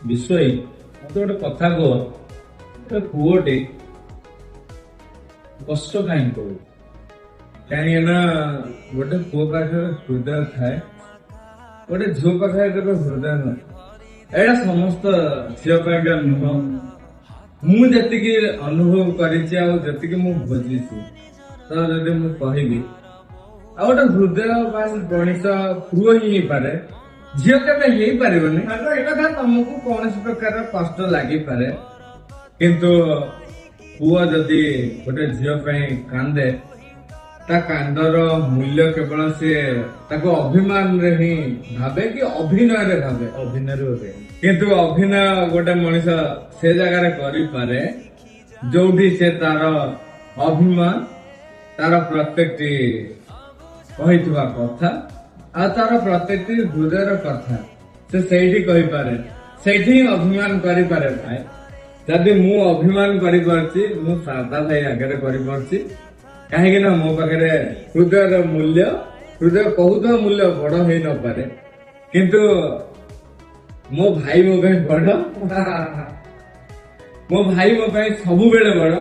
ବିଷୟ, ମତେ ଗୋଟେ କଥା କୁହ, ଗୋଟେ ପୁଅଟେ କଷ୍ଟ କାହିଁକି କରୁ? କାହିଁକି ନା ଗୋଟେ ପୁଅ ପାଖରେ ହୃଦୟ ଥାଏ, ଗୋଟେ ଝିଅ ପାଖରେ କେବେ ହୃଦୟ ନଥାଏ। ଏଇଟା ସମସ୍ତ ଝିଅ ପାଇଁକା ନୁହଁ, ମୁଁ ଯେତିକି ଅନୁଭବ କରିଛି ଆଉ ଯେତିକି ମୁଁ ବୁଝିଛି, ତ ଯଦି ମୁଁ କହିବି, ଆଉ ଗୋଟେ ହୃଦୟବାନ ମଣିଷ ପୁଅ ହିଁ ହେଇପାରେ, ଝିଅ କେବେ ହେଇପାରିବନି। ଏ କଥା ତମକୁ କୌଣସି ପ୍ରକାର କଷ୍ଟ ଲାଗିପାରେ, କିନ୍ତୁ ପୁଅ ଯଦି ଗୋଟେ ଝିଅ ପାଇଁ କାନ୍ଦେ, ତା କାନ୍ଦର ମୂଲ୍ୟ କେବଳ ସିଏ ତାକୁ ଅଭିମାନରେ ହିଁ ଭାବେ କି ଅଭିନୟରେ ଭାବେ। ଅଭିନୟରେ ଭାବେ। କିନ୍ତୁ ଅଭିନୟ ଗୋଟେ ମଣିଷ ସେ ଜାଗାରେ କରିପାରେ ଯୋଉଠି ସେ ତାର ଅଭିମାନ, ତାର ପ୍ରତ୍ୟେକଟି କହିଥିବା କଥା ଆଉ ତାର ପ୍ରତ୍ୟେକଟି ହୃଦୟର କଥା ସେ ସେଇଠି କହିପାରେ, ସେଇଠି ହିଁ ଅଭିମାନ କରିପାରେ। ଭାଇ, ଯଦି ମୁଁ ଅଭିମାନ କରିପାରୁଛି, ମୁଁ ଶାରଦା ଭାଇ ଆଗରେ କରିପାରୁଛି, କାହିଁକି ନା ମୋ ପାଖରେ ହୃଦୟର ମୂଲ୍ୟ, ହୃଦୟ କହୁଥିବା ମୂଲ୍ୟ ବଡ ହେଇ ନପାରେ, କିନ୍ତୁ ମୋ ଭାଇ ମୋ ପାଇଁ ବଡ। ମୋ ଭାଇ ମୋ ପାଇଁ ସବୁବେଳେ ବଡ।